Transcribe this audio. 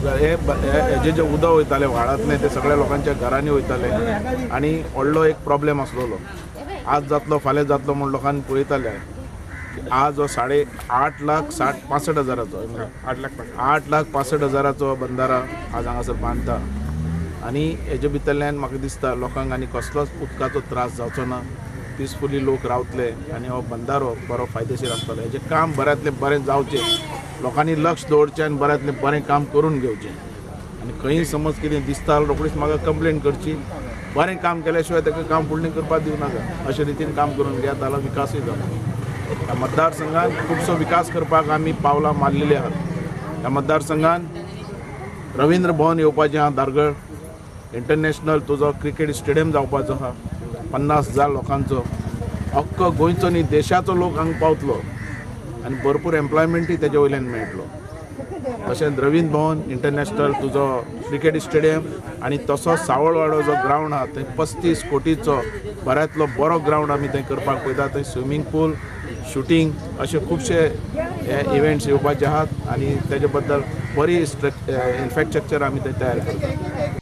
हे हेजे जे उदक वयताले व्हाळांतलें तें सगळ्या लोकांच्या घरांनी वयताले आनी व्हडलो एक प्रॉब्लेम आसलेलो. आज जातलो फाल्यां जातलो म्हूण लोकांनी पळयताले. आज हो 8.5 लाख 65 हजाराचो, 8,65,000चो बंदारा आज हांगासर बांदता आनी हेजे भितरल्यान म्हाका दिसता लोकांक आनी कसलोच उदकाचो त्रास जावचो ना, पिसफुली लोक रावतले आनी हो बंदारो बरो फायदेशीर आसतलो. हेजें काम बऱ्यांतलें बरें जावचें, लोकांनी लक्ष दवरचें आनी बऱ्यांतलें बरें काम करून घेवचें आनी खंयी समज कितें दिसता रोखडीच म्हाका कंप्लेन करची. बरें काम केल्या शिवाय ताका काम फुडलें करपाक दिवं नाका. अशे रितीन काम करून घेयात जाल्यार विकासूय जातलो. ह्या मतदारसंघात खुबसो विकास करपाक आमी पावलां मारलेली आहात. ह्या मतदारसंघात रवींद्र भवन येवपाचें आहा, धारगळ इंटरनॅशनल तुजो क्रिकेट स्टेडियम जावपाचो आहा, 50,000 लोकांचो, अख्खो गोंयचो न्ही देशाचो लोक हांगा पावतलो आनी भरपूर एम्प्लॉयमेंटूय तेजे वयल्यान मेळटलो. तशेंच रवींद्र भवन इंटरनॅशनल तुजो क्रिकेट स्टेडियम आनी तसोच सावळवाडो जो ग्रावंड आहा थंय 35 कोटीचो बऱ्यांतलो बरो ग्रावंड आमी थंय करपाक पळयता. थंय स्विमींग पूल, शुटींग अशे खुबशे हे इव्हेंट्स येवपाचे आहात आनी तेजे बद्दल बरी इन्फ्रास्ट्रक्चर आमी थंय तयार करतात.